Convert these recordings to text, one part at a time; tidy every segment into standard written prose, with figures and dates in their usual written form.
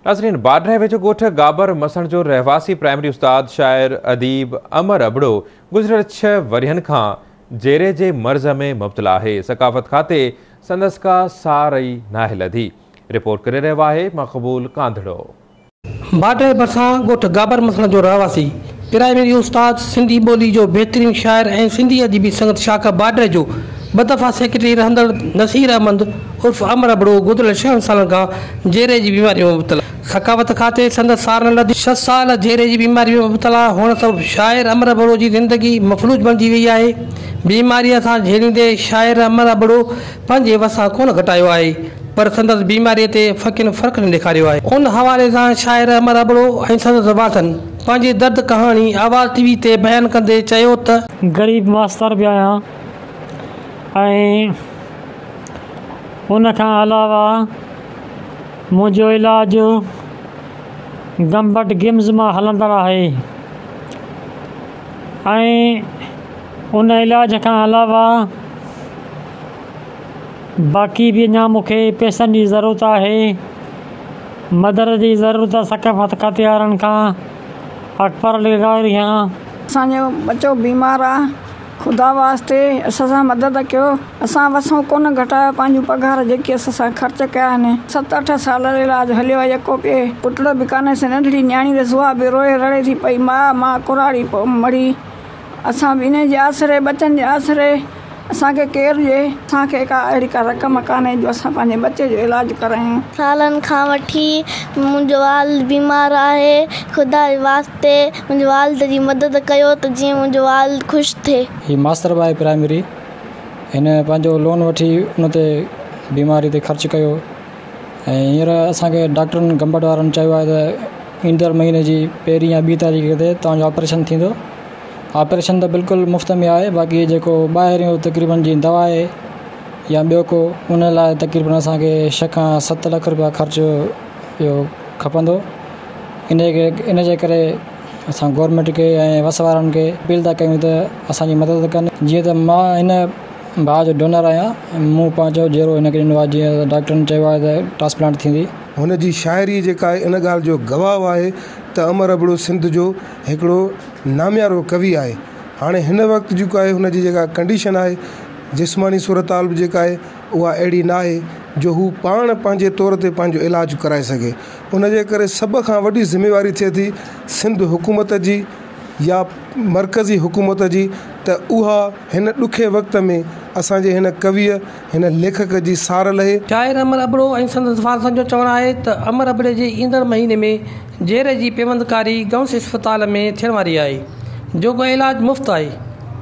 ناظرين باڊهه ويجهو ڳوٺ گابر مسڻ جو رهواسي پرائمري استاد شاعر اديب امر ابڙو گذريل 6 ورهين کان جيري جي مرض ۾ مبتلا آهي. ثقافت کاتي سندس ڪا سار ئي ناهي لڌي. رپورٽ ڪري رهيو آهي مقبول ڪانڌڙو. باڊهه ڀرسان ڳوٺ گابر مسڻ جو رهواسي پرائمري استاد، سنڌي ٻولي جو بهترين شاعر ۽ سنڌي ادبي سنگت شاخ باڊهه جو 2 دفعا سيڪريٽري رهندڙ نصير احمد عرف امر ابڙو گذريل 6 سالن کان جيري جي بيماري ۾ مبتلا. ثقافت کاتي سندس سار نه لڌي. 6 سال جيري جي بيماري ۾ مبتلا هئڻ سبب شاعر امر ابڙو جي زندگي مفلوج بڻجي وئي آهي. بيماريء سان جهيڙيندي شاعر امر ابڙو پنهنجي وسان ڪونه گهٽايو آهي پر سندس بيماريء تي فقين فرق نه ڏيکاريو آهي. ان حوالي سان شاعر امر ابڙو ۽ سندس وارثن پنهنجي درد ڪهاڻي آواز ٽي وي تي بيان ڪندي چيو ته. غريب ماستر به آهيان ۽ ان کان علاوه منهنجو علاج گمبٽ گمز مان هلندڙ آهي ۽ ان علاج کان علاوه باقي به اڃا مون کي پئسن جي ضرورت آهي، مدد جي ضرورت آهي ثقافت کاتي وارن کان اڪبر لغاري کان. اسان جو ٻچو بيمار آ خدا واسطي اسان سان مدد ڪيو اسان وسون ڪونه گهٽايو پنهنجون پگهار جيڪي اسان سان خرچ ڪيا آهن 7 8 سال علاج هليو آ يڪو پئي پٽڙو به ڪانهيس ننڍڙي نياڻي اٿس اها به روئي رڙي ٿي پئي ماء مان ڪراڙي مڙي اسان به انهي جي آسري ٻچن جي آسري اسان کي ڪير ڏئي؟ اسان کي ڪا اهڙي ڪا رقم ڪانهي جو اسان پنهنجي ٻچي جو علاج ڪرايون. سالن کان وٺي منهنجو والد بيمار آهي، خدا جي واسطي منهنجي والد جي مدد ڪيو ته جيئن منهنجو والد خوش ٿئي. هي ماستر به آهي پرائمري هن پنهنجو لون وٺي ان تي بيماري تي خرچ ڪيو ۽ هينئر اسان کي ڊاڪٽرن گمبٽ وارن چيو آهي ته ايندڙ مهيني جي پهرين يا ٻي تاريخ تي توهان جو آپريشن ٿيندو. آپريشن ته بلڪل مفت ۾ آهي باقي جيڪو ٻاهريون تقريبن جي دوا آهي يا ٻيو ڪو ان لاء تقريبن اسان کي 6 کان 7 لک روپيا خرچ اهو کپندو ان کي ان جي ڪري اسان گورنمينٽ کي ۽ وس وارن کي اپيل ٿا ڪيون ته اسان جي مدد ڪن جيئن ته مان هن ڀاء جو ڊونر آهيان مون پنهنجو جيرو هن کي ڏنو آهي جيئن ته ڊاڪٽرن چيو آهي ته ٽرانسپلانٽ ٿيندي. هن جي شاعري جيڪا آهي ان ڳالهه جو گواهه آهي ته امر ابڙو سنڌ جو هڪڙو ناميارو ڪوي آهي. هاڻي هن وقت جيڪو آهي هن جي جيڪا ڪنڊيشن آهي جسماني صورتحال به جيڪا آهي اها اهڙي ناهي جو هو پاڻ پنهنجي طور تي پنهنجو علاج ڪرائي سگهي ان جي ڪري سڀ کان وڏي ذميواري ٿئي ٿي سنڌ حڪومت جي يا مرڪزي حڪومت جي ته اها هن ڏکي وقت ۾ اسان جي هن ڪويء هن ليکڪ جي سار لهي. شاعر امر ابڙو ۽ سندس وارثن جو چوڻ آهي ته امر ابڙي جي ايندڙ مهيني ۾ جيري جي پيوندڪاري گئونس اسپتال ۾ ٿيڻ واري آهي جيڪو علاج مفت آهي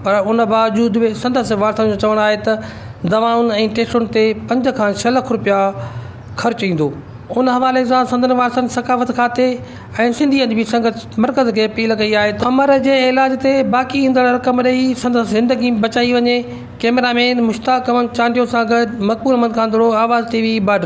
پر ان باوجود به سندس وارثن جو چوڻ آهي ته دوائن ۽ ٽيسٽن تي 5 کان 6 لک رپيا خرچ ايندو ان حوالي سان سندن وارثن ثقافت کاتي ۽ سنڌي ادبي سنگت مرڪز کي اپيل ڪئي آهي ته امر جي علاج تي باقي ايندڙ رقم ڏئي سندس زندگي بچائي وڃي. ڪئميرا مين مشتاق احمد چانڊيو سان گڏ مقبول احمد ڪانڌڙو، آواز ٽي وي، باڊهه.